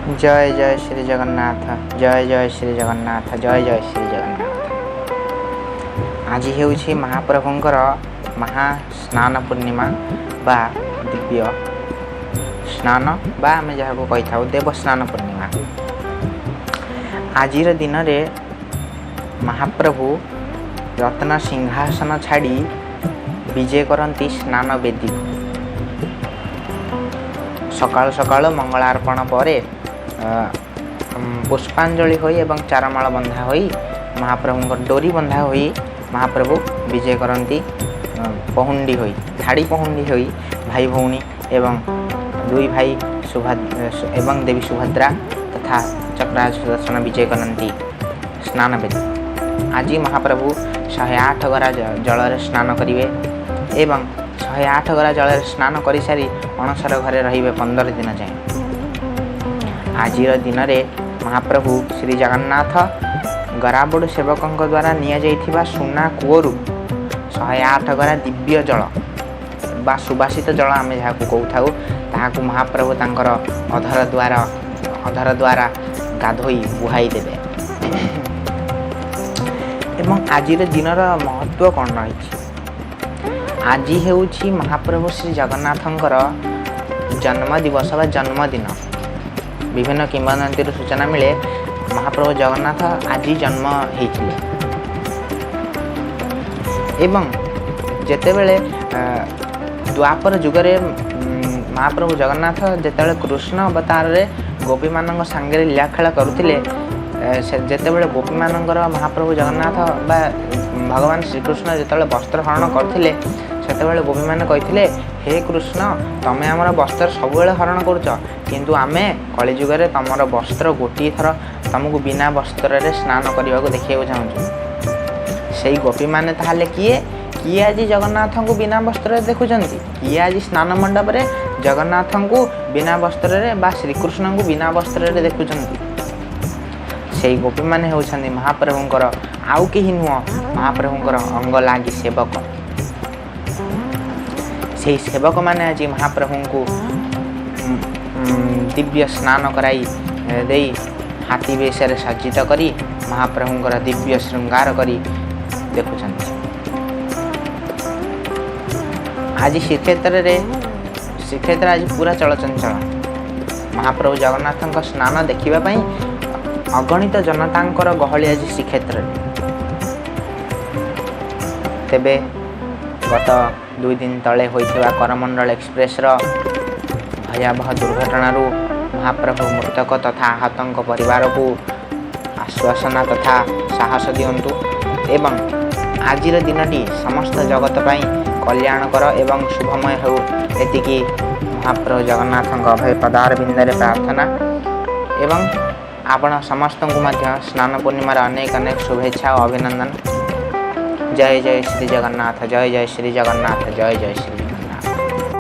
ଜୟ ଜୟ ଶ୍ରୀ ଜଗନ୍ନାଥ, ଜୟ ଜୟ ଶ୍ରୀ ଜଗନ୍ନାଥ, ଜୟ ଜୟ ଶ୍ରୀ ଜଗନ୍ନାଥ। ଆଜି ହେଉଛି ମହାପ୍ରଭୁଙ୍କର ମହା ସ୍ନାନ ପୂର୍ଣ୍ଣିମା ବା ଦିବ୍ୟ ସ୍ନାନ ବା ଆମେ ଯାହାକୁ କହିଥାଉ ଦେବସ୍ନାନ ପୂର୍ଣ୍ଣିମା। ଆଜିର ଦିନରେ ମହାପ୍ରଭୁ ରତ୍ନ ସିଂହାସନ ଛାଡ଼ି ବିଜେ କରନ୍ତି ସ୍ନାନ ବେଦୀକୁ। ସକାଳୁ ସକାଳୁ ମଙ୍ଗଳାର୍ପଣ ପରେ ପୁଷ୍ପାଞ୍ଜଳି ହୋଇ ଏବଂ ଚାରମାଳ ବନ୍ଧା ହୋଇ, ମହାପ୍ରଭୁଙ୍କ ଡୋରି ବନ୍ଧା ହୋଇ ମହାପ୍ରଭୁ ବିଜେ କରନ୍ତି ପହୁଣ୍ଡି ହୋଇ, ଧାଡ଼ି ପହୁଣ୍ଡି ହୋଇ ଭାଇ ଭଉଣୀ ଏବଂ ଦୁଇ ଭାଇ ଏବଂ ଦେବୀ ସୁଭଦ୍ରା ତଥା ଚକ୍ରାଜ ସୁଦର୍ଶନ ବିଜେ କରନ୍ତି ସ୍ନାନ ବେଦୀ। ଆଜି ମହାପ୍ରଭୁ 108 ଗରା ଜଳରେ ସ୍ନାନ କରିବେ ଏବଂ 108 ଗରା ଜଳରେ ସ୍ନାନ କରିସାରି ଅଣସର ଘରେ ରହିବେ 15 ଦିନ ଯାଏଁ। ଆଜିର ଦିନରେ ମହାପ୍ରଭୁ ଶ୍ରୀ ଜଗନ୍ନାଥ ଗରାବଡ଼ୁ ସେବକଙ୍କ ଦ୍ୱାରା ନିଆଯାଇଥିବା ସୁନା କୂଅରୁ 108 ଗରା ଦିବ୍ୟ ଜଳ ବା ସୁବାସିତ ଜଳ ଆମେ ଯାହାକୁ କହୁଥାଉ, ତାହାକୁ ମହାପ୍ରଭୁ ତାଙ୍କର ଅଧର ଦ୍ୱାରା ଗାଧୋଇ ବୁହାଇ ଦେବେ। ଏବଂ ଆଜିର ଦିନର ମହତ୍ତ୍ୱ କ'ଣ ରହିଛି? ଆଜି ହେଉଛି ମହାପ୍ରଭୁ ଶ୍ରୀ ଜଗନ୍ନାଥଙ୍କର ଜନ୍ମ ଦିବସ ବା ଜନ୍ମଦିନ। ବିଭିନ୍ନ କିମ୍ବଦନ୍ତୀରୁ ସୂଚନା ମିଳେ, ମହାପ୍ରଭୁ ଜଗନ୍ନାଥ ଆଜି ଜନ୍ମ ହେଇଥିଲେ ଏବଂ ଯେତେବେଳେ ଦ୍ୱାପର ଯୁଗରେ ମହାପ୍ରଭୁ ଜଗନ୍ନାଥ ଯେତେବେଳେ କୃଷ୍ଣ ଅବତାରରେ ଗୋପୀମାନଙ୍କ ସାଙ୍ଗରେ ଲୀଳାଖେଳା କରୁଥିଲେ, ସେ ଯେତେବେଳେ ଗୋପୀମାନଙ୍କର ମହାପ୍ରଭୁ ଜଗନ୍ନାଥ ବା ଭଗବାନ ଶ୍ରୀକୃଷ୍ଣ ଯେତେବେଳେ ବସ୍ତ୍ର ହରଣ କରୁଥିଲେ, ସେତେବେଳେ ଗୋପୀମାନେ କହିଥିଲେ, "ହେ କୃଷ୍ଣ, ତମେ ଆମର ବସ୍ତ୍ର ସବୁବେଳେ ହରଣ କରୁଛ, କିନ୍ତୁ ଆମେ କଳିଯୁଗରେ ତମର ବସ୍ତ୍ର ଗୋଟିଏ ଥର ତମକୁ ବିନା ବସ୍ତ୍ରରେ ସ୍ନାନ କରିବାକୁ ଦେଖିବାକୁ ଚାହୁଁଛୁ।" ସେଇ ଗୋପୀମାନେ ତାହେଲେ କିଏ? କିଏ ଆଜି ଜଗନ୍ନାଥଙ୍କୁ ବିନା ବସ୍ତ୍ରରେ ଦେଖୁଛନ୍ତି? କିଏ ଆଜି ସ୍ନାନ ମଣ୍ଡପରେ ଜଗନ୍ନାଥଙ୍କୁ ବିନା ବସ୍ତ୍ରରେ ବା ଶ୍ରୀକୃଷ୍ଣଙ୍କୁ ବିନା ବସ୍ତ୍ରରେ ଦେଖୁଛନ୍ତି? ସେଇ ଗୋପୀମାନେ ହେଉଛନ୍ତି ମହାପ୍ରଭୁଙ୍କର ଆଉ କେହି ନୁହଁ, ମହାପ୍ରଭୁଙ୍କର ଅଙ୍ଗ ଲାଗି ସେବକ। ସେଇ ସେବକମାନେ ଆଜି ମହାପ୍ରଭୁଙ୍କୁ ଦିବ୍ୟ ସ୍ନାନ କରାଇ ଦେଇ ହାତୀ ବେଶରେ ସଜ୍ଜିତ କରି ମହାପ୍ରଭୁଙ୍କର ଦିବ୍ୟ ଶୃଙ୍ଗାର କରି ଦେଖୁଛନ୍ତି। ଆଜି ଶ୍ରୀକ୍ଷେତ୍ର ଆଜି ପୁରା ଚଳଚଞ୍ଚଳ। ମହାପ୍ରଭୁ ଜଗନ୍ନାଥଙ୍କ ସ୍ନାନ ଦେଖିବା ପାଇଁ ଅଗଣିତ ଜନତାଙ୍କର ଗହଳି ଆଜି ଶ୍ରୀକ୍ଷେତ୍ରରେ। ତେବେ ଗତ 2 ଦିନ ତଳେ ହୋଇଥିବା କରମଣ୍ଡଳ ଏକ୍ସପ୍ରେସର ଭୟାବହ ଦୁର୍ଘଟଣାରୁ ମହାପ୍ରଭୁ ମୃତକ ତଥା ଆହତଙ୍କ ପରିବାରକୁ ଆଶ୍ୱାସନା ତଥା ସାହସ ଦିଅନ୍ତୁ ଏବଂ ଆଜିର ଦିନଟି ସମସ୍ତ ଜଗତ ପାଇଁ କଲ୍ୟାଣକର ଏବଂ ଶୁଭମୟ ହେଉ, ଏତିକି ମହାପ୍ରଭୁ ଜଗନ୍ନାଥଙ୍କ ଅଭୟ ପଦାରବିନ୍ଦରେ ପ୍ରାର୍ଥନା। ଏବଂ ଆପଣ ସମସ୍ତଙ୍କୁ ମଧ୍ୟ ସ୍ନାନ ପୂର୍ଣ୍ଣିମାର ଅନେକ ଅନେକ ଶୁଭେଚ୍ଛା ଓ ଅଭିନନ୍ଦନ। ଜୟ ଜୟ ଶ୍ରୀ ଜଗନ୍ନାଥ, ଜୟ ଜୟ ଶ୍ରୀ ଜଗନ୍ନାଥ, ଜୟ ଜୟ ଶ୍ରୀ